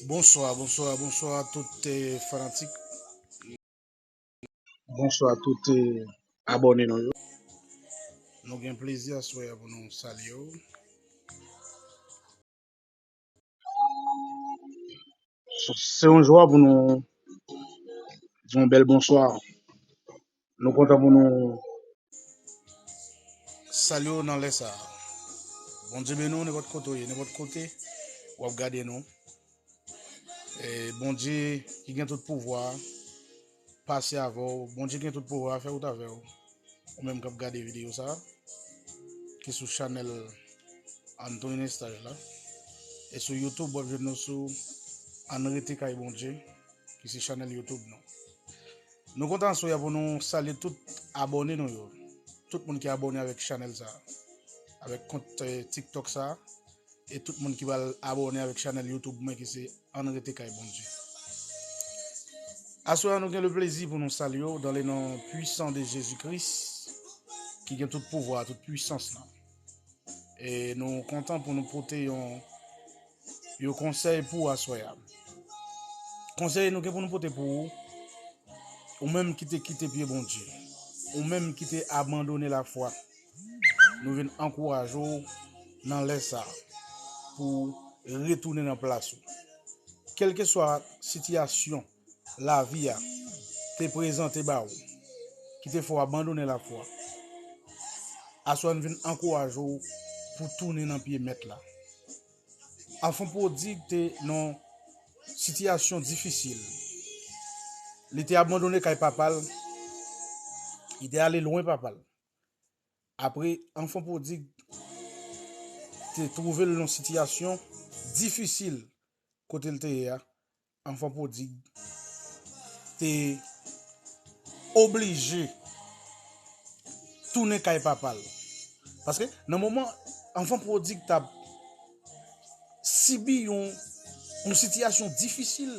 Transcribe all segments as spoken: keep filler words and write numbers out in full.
Bonswa, bonswa, bonswa tout eh, fanatik. Bonswa tout eh, abòne nou yo. Nou gen plezi aswè a pou nou salye w. Se yon jwa pou nou di yon bèl bonswa. Nou kontan pou nou salye w nan lè sa a. Bondye beni w nenpòt kote w ye, nenpòt kote w ap gade nou. E Bondye ki gen tout pouvwa pase avè w. Bondye ki gen tout pouvwa fè wout avè w. Ou menm k ap gade videyo sa a, ki sou chanèl Antoine Stage la. E sou YouTube, w ap jwenn nou sou Ann Rete Kay Bondye, ki se chanèl YouTube nou. Nou kontan aswè a pou nou salye tout abòne nou yo. Tout moun ki abòne avèk chanèl sa a, avèk kont eh, TikTok sa a, e tout moun ki pral abòne avèk chanèl YouTube mwen ki se Ann Rete Kay Bondye. Aswè a nou gen le plezi pou nou salye w dans le nom puissant de Jésus Christ, ki gen tout pouvwa, tout pwisans lan. E nou kontan pou nou pote yon, yon konsèy pou aswè a. Konsèy nou gen pou nou pote pou ou, ou menm ki te kite pye Bondye, ou menm ki te abandone lafwa, nou vin ankouraje w nan lè sa a pou retounen nan plas ou. Kèlkeswa sitiyasyon lavi a te prezante ba ou, ki te fè w abandone lafwa, aswè a n vin ankouraje w pou tounen nan pye Mèt la. Anfan pwodig te nan sitiyasyon difisil. Li te abandone kay papa l, li te ale lwen papa l. Apre, anfan pwodig te twouve l nan sitiyasyon difisil kote l te ye a. Anfan pwodig te oblije tounen kay papa l. Paske nan moman anfan pwodig t ap sibi yon, yon sitiyasyon difisil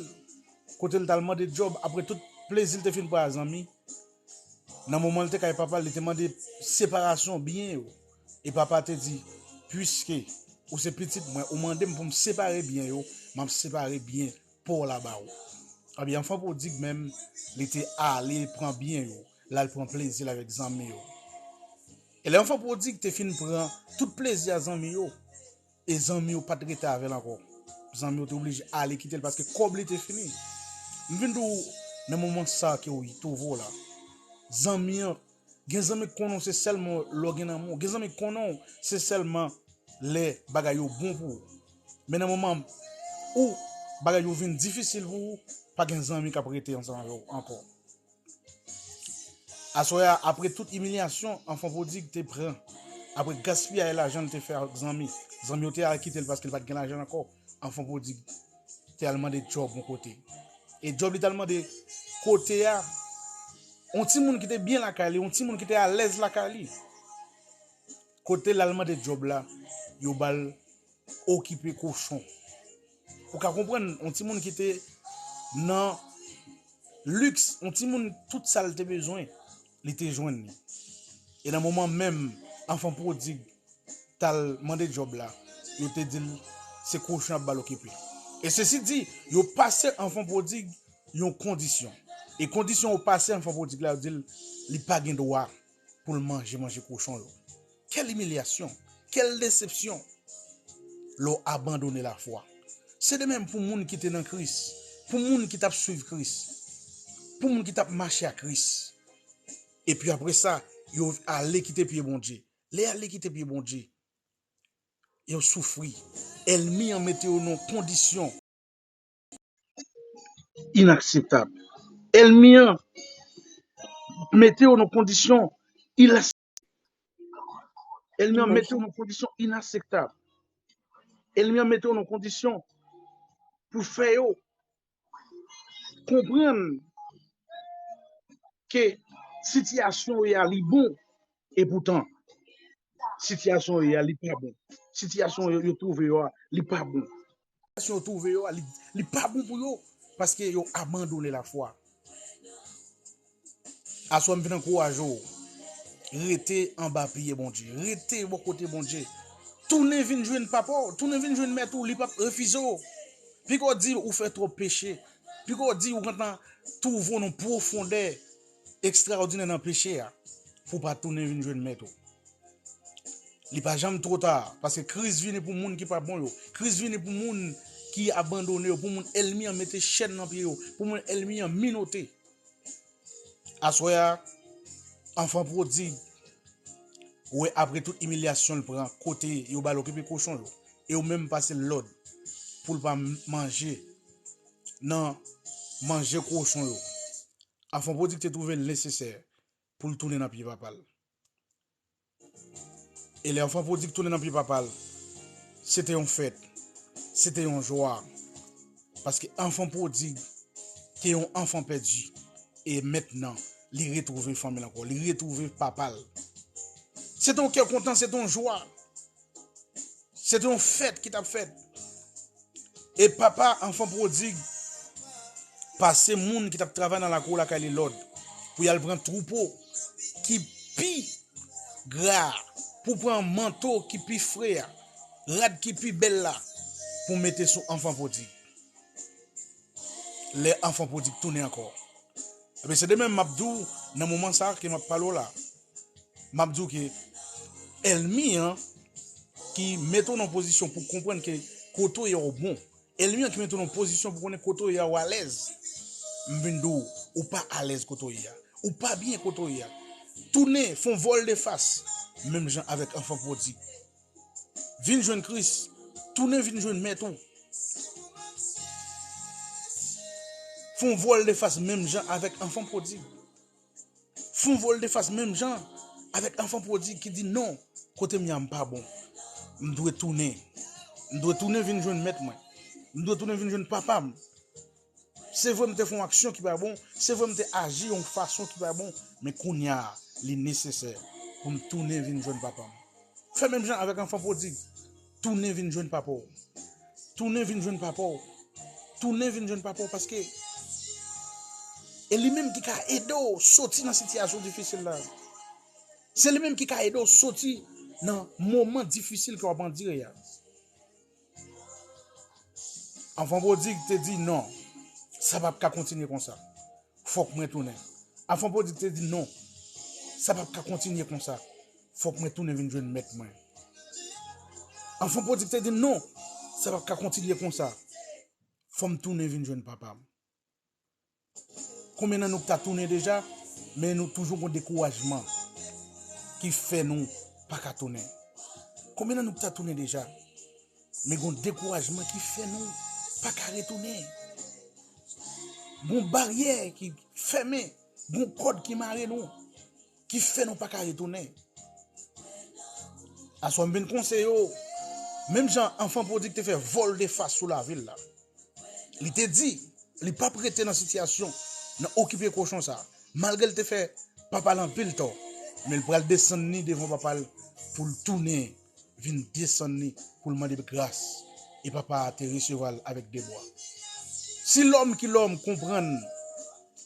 kote l t al mande djòb apre tout plezi l te fin pran a zanmi. Nan moman l te kay papa l, li te mande separasyon byen yo. E papa te di, "Piske ou se pitit mwen, ou mande m pou m separe byen yo, m ap separe byen pa w la ba ou." Ebyen, anfan pwodig menm, li te ale pran byen yo, l al pran plezi l avèk zanmi yo. E lè anfan pwodig te fin pran tout plezi a zanmi yo, e zanmi yo pa t rete avè l ankò. Zanmi yo te oblije ale kite l paske kòb li te fini. M vin di w, nan moman sa ke w twouve w la, zanmi an, gen zanmi k konnen w se sèlman lè w gen nan men w. Gen zanmi k konnen w se sèlman lè bagay yo bon pou ou. Men nan moman ou bagay yo vin difisil pou ou, pa gen zanmi k ap rete ansanm avè w ankò. Aswè a, apre tout imilyasyon anfan pwodig te pran, apre gaspiyay lajan l te fè ak zanmi, zanmi yo te al kite l paske l pa t gen lajan ankò, anfan pwodig te al mande djòb yon kote. E djòb li t al mande kote a, yon timoun ki te byen lakay li, yon timoun ki te alèz lakay li. Kote l al mande djòb la, yo ba l okipe kochon. Ou ka konprann, yon timoun ki te nan liks, yon timoun tout sa l te bezwen, li te jwenn li. E nan moman menm, anfan pwodig t al mande djòb la, yo te di l se kochon y ap ba l okipe. E sesi di, yo pase anfan pwodig yon kondisyon. E kondisyon yo pase anfan pwodig la, yo di l li pa gen dwa pou l manje manje kochon yo. Kèl imilyasyon, kèl desepsyon lè w abandone lafwa. Se de menm pou moun ki te nan Kris, pou moun ki t ap swiv Kris, pou moun ki t ap mache ak Kris. Epi apre sa, yo ale kite pye Bondye. Lè y ale kite pye Bondye, yo soufri. Ènmi an mete yo nan kondisyon inakseptab. Ènmi an mete yo nan kondisyon ilas- Ènmi an mete yo nan kondisyon inakseptab. Ènmi an mete yo nan kondisyon pou fè yo konprann ke sitiyasyon yo a li bon, e poutan sitiyasyon yo a li pa bon. Sitiyasyon yo, yo twouve yo a li pa bon. Sitiyasyon yo twouve yo a li, li pa bon pou yo, paske yo abandone lafwa. Aswè m vin ankouraje w. Rete anba pye Bondye. Rete bò kote Bondye. Tounen vin jwenn papa w. Tounen vin jwenn mèt ou. Li p ap refize w. Piko di ou fè twòp peche. Piko di ou gentan twouve w nan pwofondè ekstraòdinè nan peche a pou w pa tounen vin jwenn Mèt ou. Li pa janm twò ta, paske Kris vini pou moun ki pa bon yo. Kris vini pou moun ki abandone yo, pou moun ènmi an mete chèn nan pye yo, pou moun ènmi an minote. Aswè a, anfan pwodig, ou wè apre tout imilyasyon l pran, kote yo ba l okipe kochon yo, e yo menm pase l lòd pou l pa m-, manje nan manje kochon yo. Anfan pwodig te twouve l nesesè pou l tounen nan pye papa l. E lè anfan pwodig tounen nan pye papa l, se te yon fèt, se te yon jwa. Paske anfan pwodig te yon anfan pèdi. E mentnan, li retwouve fanmi l ankò, li retwouve papa l. Se te yon kè kontan, se te yon jwa. Se te yon fèt ki t ap fèt. E papa anfan pwodig pase moun ki t ap travay nan lakou lakay li lòd pou y al pran twoupo ki pi gra, pou pran manto ki pi fre a, rad ki pi bèl la, pou mete sou anfan pwodig. Lè anfan pwodig tounen ankò. Ebyen, se de menm m ap di w nan moman sa a ke m ap pale w la. M ap di w ke ènmi an ki mete w nan pozisyon pou w konprann ke kote w ye a w bon. Ènmi an ki mete w nan pozisyon pou w konnen kote w ye a w alèz. M vin di w, ou pa alèz kote w ye a. Ou pa byen kote w ye a. Tounen, fè yon vòl de fas, menm jan avèk anfan pwodig. Vin jwenn Kris. Tounen vin jwenn Mèt ou. Fè yon vòl de fas menm jan avèk anfan pwodig. Fè yon vòl de fas menm jan avèk anfan pwodig ki di, "Non, kote m ye a m pa bon. M dwe tounen. M dwe tounen vin jwenn Mèt mwen. M dwe tounen vin jwenn papa m." Se vre m te fè yon aksyon ki pa bon, se vre m te aji yon fason ki pa bon, men kounye a, li nesesè pou m tounen vin jwenn papa m. Fè menm jan avèk anfan pwodig. Tounen vin jwenn papa w. Tounen vin jwenn papa w. Tounen vin jwenn papa w paske e li menm ki ka ede w soti nan sitiyasyon difisil la. Se li menm ki ka ede w soti nan moman difisil ke w ap andire a. Anfan pwodig te di, "Non, sa p ap ka kontinye konsa. Fòk mwen tounen." Anfan pwodig te di, "Non, sa p ap ka kontinye konsa. Fòk mwen tounen vin jwenn Mèt mwen." Anfan pwodig te di, "Non, sa p ap ka kontinye konsa. Fò m tounen vin jwenn papa m." Konbyen nan nou ki ta tounen deja, men nou toujou gon dekourajman ki fè nou pa ka tounen? Konbyen nan nou ki ta tounen deja, men gon dekourajman ki fè nou pa ka retounen? Gon baryè ki fèmen, gon kòd ki mare nou, ki fè nou pa ka retounen? Aswè m vin konseye w, menm jan anfan pwodig te fè vòl de fas sou lavi l la. Li te di, li p ap rete nan sitiyasyon, nan okipe kochon sa. Malgre l te fè papa l anpil tò, men l pral desann li devan papa l pou l tounen, vin desann li pou l mande gras. E papa a te resevwa l avèk de bra. Si lòm ki lòm konprann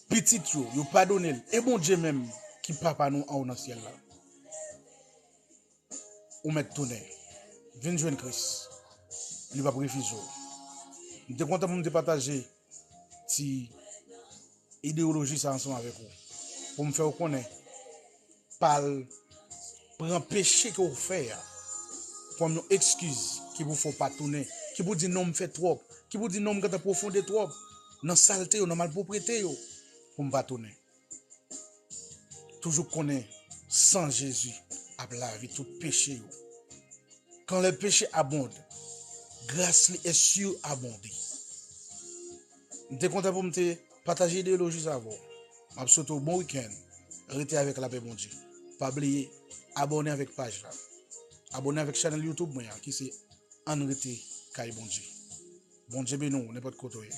pitit yo, yo padone l, e Bondye menm ki papa nou anwo nan syèl la, ou mèt tounen. Vin jwenn Kris. Li p ap refize w. M te kontan pou m te pataje ti ideyoloji sa ansanm avèk ou. Pou m fè w konnen, pa al pran peche ke w fè a kòm yon ekskiz ki pou fè w pa tounen, ki pou di non m fè twòp, ki pou di non m gentan pwofonde twòp nan salte yo, nan malpwoprete yo, pou m pa tounen. Toujou konnen san Jezi ap lave tout peche yo. Quand le péché abonde, grâce li est surabondée. M te kontan pou m te pataje ideyoloji sa avè w. M ap swete w bon wikenn. Rete avèk lapè Bondye. Pa bliye abòne avèk paj la. Abòne avèk chanèl YouTube mwen an ki se Ann Rete Kay Bondye. Bondye beni w nenpòt kote w ye.